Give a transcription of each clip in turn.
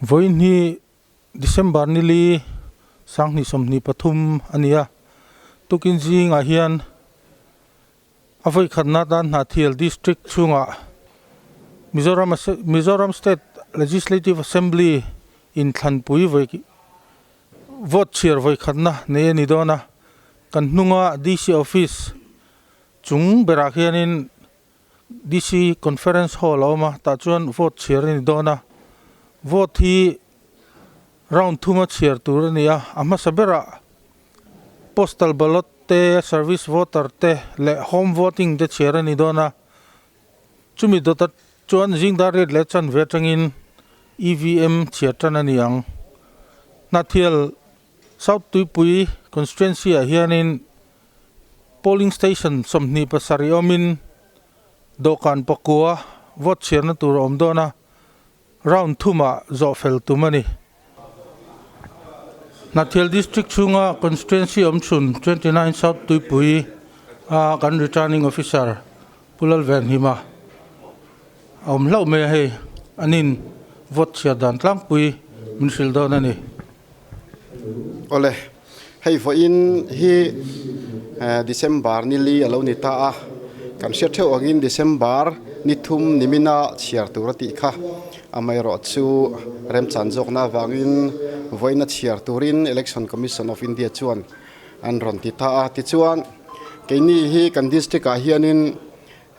Vawiin hi December nili 2023 a ni a, tukin zingah hian a vawikhatna atan Hnahthial District chhungah Mizoram Mizoram State Legislative Assembly inthlanpui vawi vote chhiar vawikhatna nei a ni dawn a, kan hnunga DC Office chung berah khianin DC Conference Hall a awm a, tah chuan vote chhiar a ni dawn a, vote hi round thuma chhiar tur a ni a, a hmasa berah postal ballot te, service voter te leh home voting te chhiar a ni dawn a, chumi dawt chuan zing dar riat leh chanve atangin EVM chhiar tan a ni ang. Hnahthial South Tuipui Constituency ah hianin Polling station 27 awmin dawhkan pakua vote chhiarna tur a awm dawn a, round thumah zawh fel tum a ni. Hnahthial District chhunga constituency awm chhun 29 South Tuipui a kan returning officer Pu Lalvenhima a awm hlauh mai a hei, anin vote chhiar dan tlangpui min hrilh dawn a ni. Awle, hei vawiin hi December ni li a lo ni ta a, kan hriat theuh angin December ni thum nimina chhiar tur a tih kha amaherawh chu remchan zawkna avangin vawiina chhiar turin Election Commission of India chuan an rawn ti ta a. Tichuan keini hi kan district ah hianin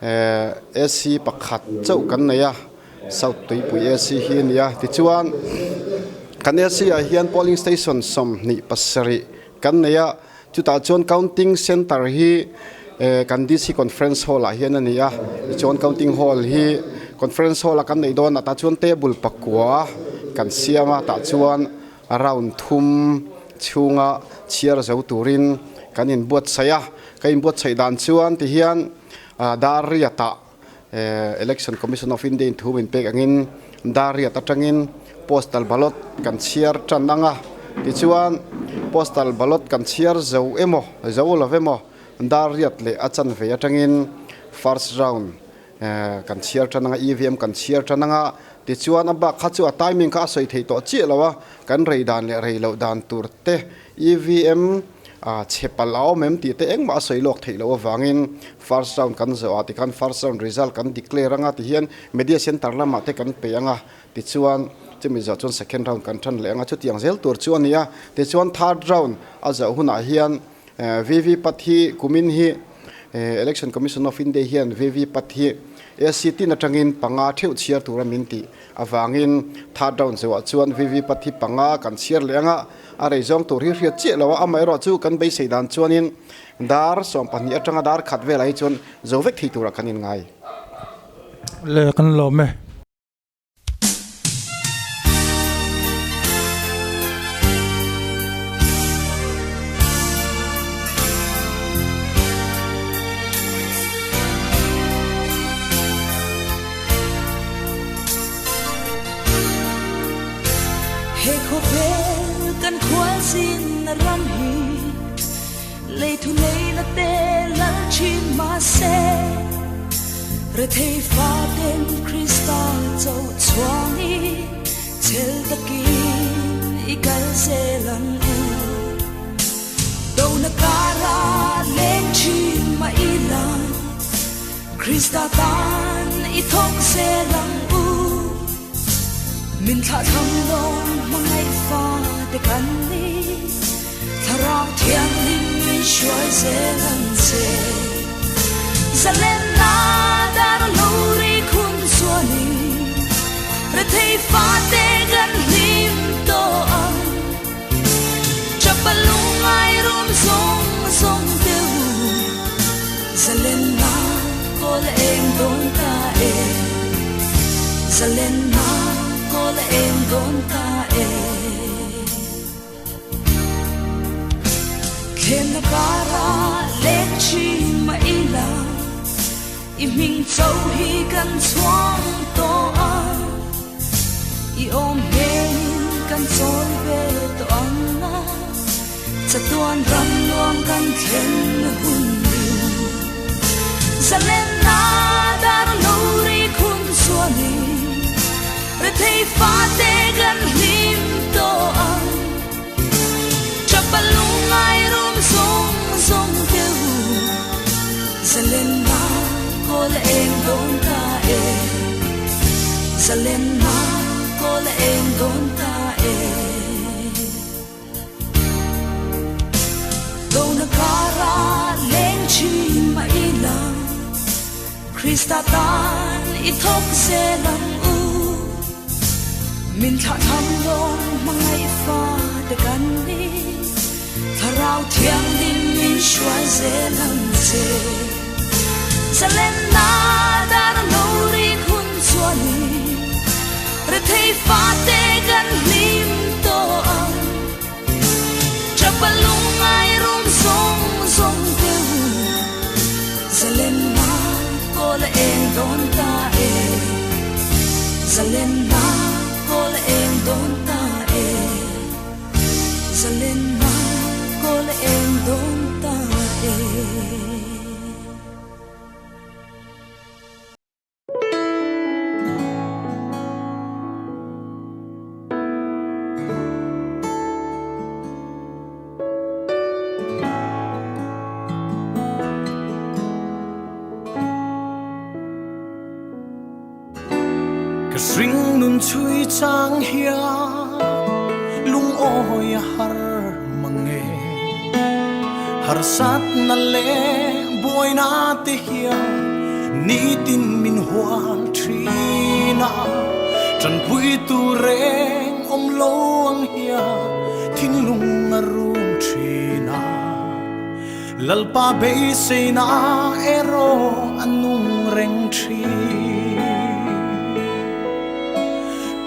AC pakhat chauh kan nei a, South Tuipui AC hi a ni a. Tichuan kan AC ah hian polling station 27 kan nei a, chutah chuan counting center hi kan DC conference hall ah hian a ni a. Tichuan counting hall hi conference hall a kan neih dawn ah tah chuan table pakua kan siam a, tah chuan round thum chhunga chhiar zo turin kan inbuatsaih a. Ka inbuatsaih dan chuan tihian dar riatah Election Commission of India in thu min pek angin dar riat atangin postal ballot kan chhiar tan ang a, tichuan postal ballot kan chhiar zo emaw zo lo emaw dar riat leh a chanve atangin first round kan chhiar tan ang a, EVM kan chhiar tan ang a, tichuan a bak kha chu a timing kha a sawi thei tawh chiah lo a, kan rei dan leh rei loh dan tur te EVM a chhe palh a awm em tih te engmah a sawi lawk theih loh avangin first round kan zawh ah tikhan first round result kan declare anga tihian media center lamah te kan pe anga tichuan chumi zawh chuan second round kan tan leh anga chutiang zel tur chu a ni a tichuan third round a zawh hunah hian VVPAT hi kumin hi Election Commission of India hian VVPAT hi AC tin atangin panga theuh chhiar tura min tih avangin third round zawhah chuan VVPAT hi panga kan chhiar leh anga A rei zawng tur hi hriat chiah lo a, amaherawh chu kan beisei dan chuanin dar 12 atanga dar khat velah hi chuan zo vek thei turah kan inngai. Le kan lawm e. He khawvel kan khualzin na ram hi lei thu nei na te lal thin mahse rethei fa ten Krista cho chuang i chhel takin i kal zel ang u do na kara leng thin mah ila Krista tan i thawk zel ang u. Min thlah tham lo hmangaih fa te kan ni. Thlarau Thianghlim min hruai zel ang che. Zalenna dar lo ri khun chuanin rethei fa te kan hlim tawh ang. Chapa lungai rum zawng zawng te u Zalenna kawl a eng dawn ta e Zalenna kawl a eng dawn ta e Thlemna kara leng thin mah ila I hming cho hi kan chhuang tawh a I awm hmelin kan chawi ve tawh ang a Chatuan ram nuam kan thlen hun in Zalenna dar lo ri khun chuanin Rethei fate kan. Zalenna kawl a eng dawn ta e. Dona kara leng thin mah ila, Krista tan i thawk zel ang u. Min thlahthlam lawng hmangaih fate kan ni, Thlarau Thianghlim min hruai zel ang che. Zalenna dar a lo rik hun chuanin rethei fate kan hlim tawh ang. Ṭapa lungngai rum zawng zawng te u, Zalenna kawl a eng dawn ta e, Zalenna kawl a eng dawn ta e. Zalenna kawl a eng dawn ta e. Ka hring nun chhui chang hian lungawi a har mang e. Harsatna leh buaina te hian nitin min hual thin a. Tanpui tur reng awm lo ang hian thinlung a rum thin a. Lalpa beiseina erawh a nung reng thin.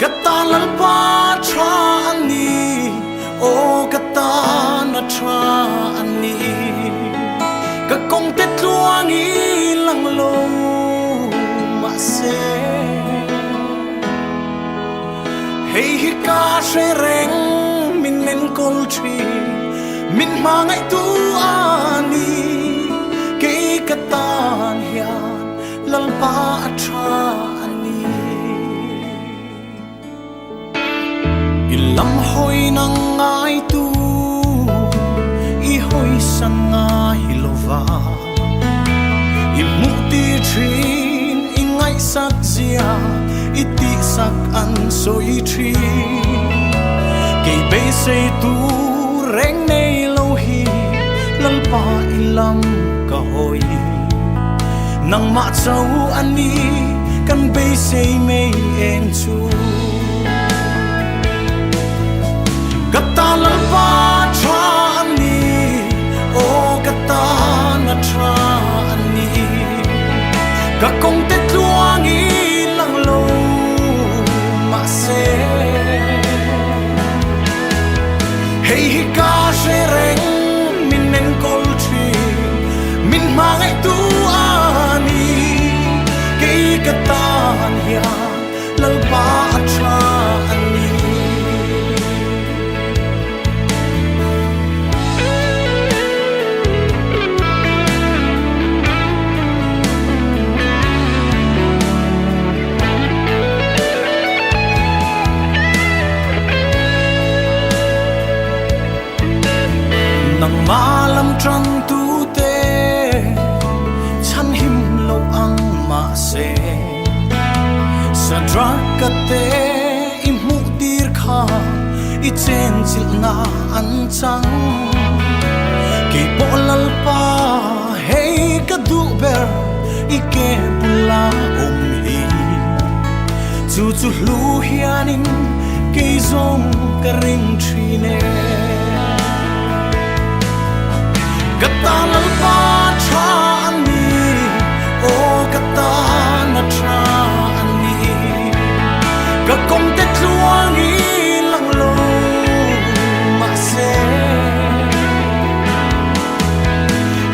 Ka tan Lalpa tha a ni, aw ka tan a tha a ni. Ka kawng te tluang i lang lo mahse, hei hi ka hre reng min enkawl thin, min hmangaihtu a ni. Kei ka tan hian Lalpa a tha a ni. I lam hawi nang ngaitu i hawi san ngai lova, i hmuh tir thin i ngaihsak zia i tihsak an sawi thin. Kei beisei tur reng nei lo hi Lalpa i lam ka hawi, nangmah cho a ni kan beisei mei eng chu. Ka tan Lalpa tha a ni, aw ka tan a tha a ni. Ka kawng te tluang i lang lo mahse, hei hi ka hre reng min enkawl thin, min hmangaihtu a ni. Kei ka tan hian Lalpa a tha a ni. Nangmah lam ṭangtu te chhanhim lo ang mahse, Sadraka te i hmuh tir kha i chenchilhna an chang. Kei pawh Lalpa hei ka duh ber i ke bula awm hi. Chu chu hlu hianin kei zawng ka ring thin e. Ka tan Lalpa tha a ni, aw ka tan a tha a ni. Ka kawng te tluang i lang lo mahse,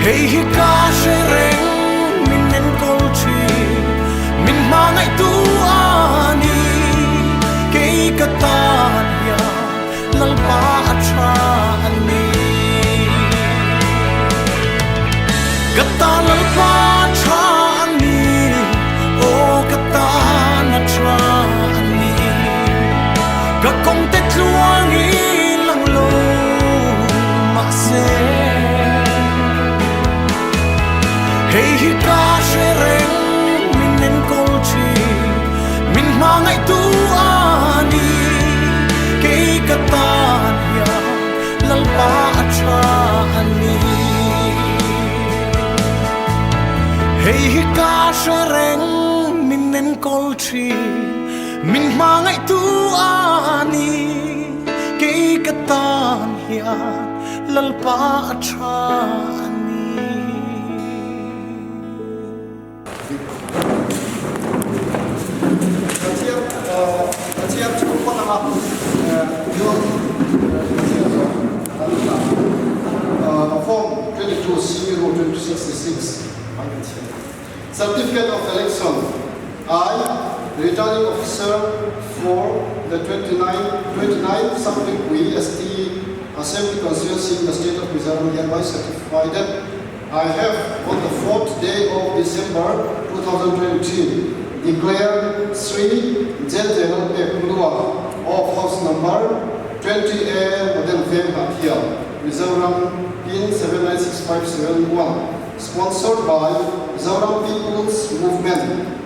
hei hi ka hre reng min enkawl thin, min hmangaihtu a ni. Kei ka tan hian Lalpa a tha a ni. Ka tan Lalpa tha a ni, aw ka tan a tha a ni. Ka kawng te tluang i lang lo mahse, hei hi ka hre reng min enkawl thin, min hmangaih. hmangaihtu a ni. Kei ka tan hian Lalpa a tha a ni. Hei hi ka hre reng min enkawl thin, min hmangaihtu a ni. Kei ka tan hian Lalpa a tha a ni. Certificate of Election I, Returning Officer for the 29 29 Saptipui ST Assembly Constituency in the State of Mizoram hereby certify that I have on the fourth day of December 2023 declared Sri J. General Pekhlua of house number 20A Model Veng Hnahthial, Mizoram, Pin 796571, sponsored by Zoram People's Movement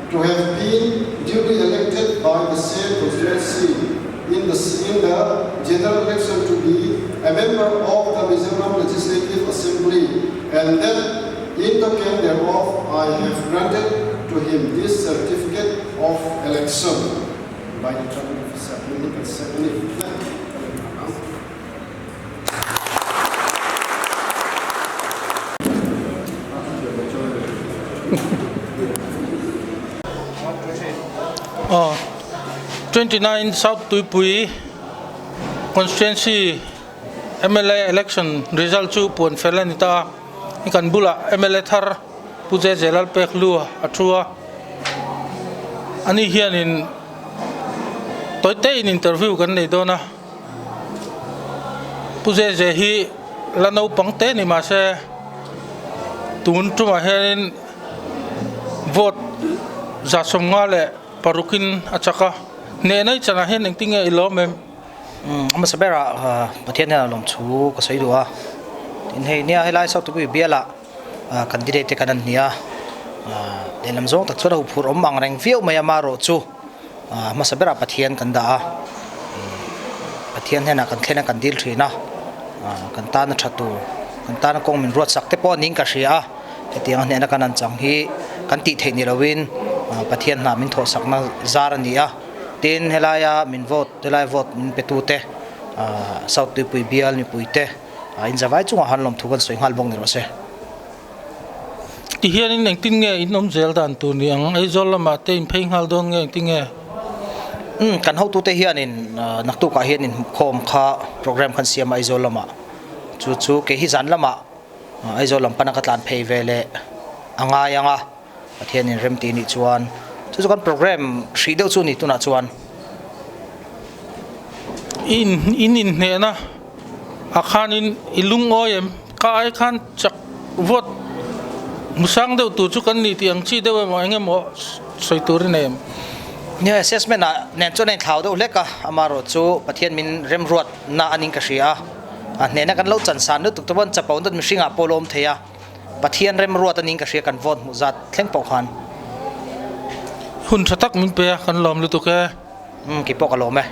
to have been duly elected by the same constituency in the, in the general election to be a member of the Mizoram Legislative Assembly and that in token thereof I have granted to him this certificate of election by the traffic officer. Aw 29 South Tuipui Constituency mla election result chu puan fel a ni ta a i kan bulah mla thar Pu Jeje Lalpekhlua a thu a ani hianin tawi te in interview kan nei dawn a Pu Jeje hi la naupang te ni mahse tun tumah hianin vote 150 leh parukin a chak a hnehna i chanah hian engtin nge i lawm em? A hmasa berah Pathian hian a lawm thu ka sawi duh a, tin hei nia helai South Tuipui bialah candidate te kan an hnia lehlam zawng tak chuan a huphurh awm ang reng viau mai a amaherawh chu a hmasa berah Pathian kan dah a, Pathian hnenah kan thlen a kan dil thin a, kan tana tha tur kan tana kawng min ruat sak te pawh niin ka hria a, hetiang a hnehna kan han chang hi kan tih theih ni loin Pathian hna min thawhsakna zar a ni a. Tin, helaia min vote, helai vote min petute, South Tuipui bial mipuite inzavai chungah han lawmthu kan sawi nghal bawk ni rawh se. Tihianin engtin nge in awm zel dan tur ni ang? Aizawl lamah te in phei nghal dawn nge engtin nge? Umm, kan hotute hianin naktukah hian inkhawm kha program khan siam a Aizawl lamah. Chu chu kei hi zan lamah Aizawl lam pana ka tlan phei ve leh a ngai ang a. Pathianin rem tih nih chuan chu chu kan program hrih deuh chu ni tunah chuan. In in inhnehna ah khanin i lungawi em? Ka ai khan chak vote hmusang deuh tur chu kan ni tih ang chi deuh emaw eng emaw sawi tur i nei em? Nia assessment ah nen chuan a inthlau deuh hlek a, amaherawh chu Pathian min remruatna a ning ka hria a, a hnehna kan lo chansan lutuk te pawh an chapo dawt mihringah pawh a lo awm thei a. Pathian remruat a ning ka hria kan vote hmuh zat thleng pawh khan. Hun tha tak min pe a, kan lawm lutuk e. Umm kei pawh ka lawm e.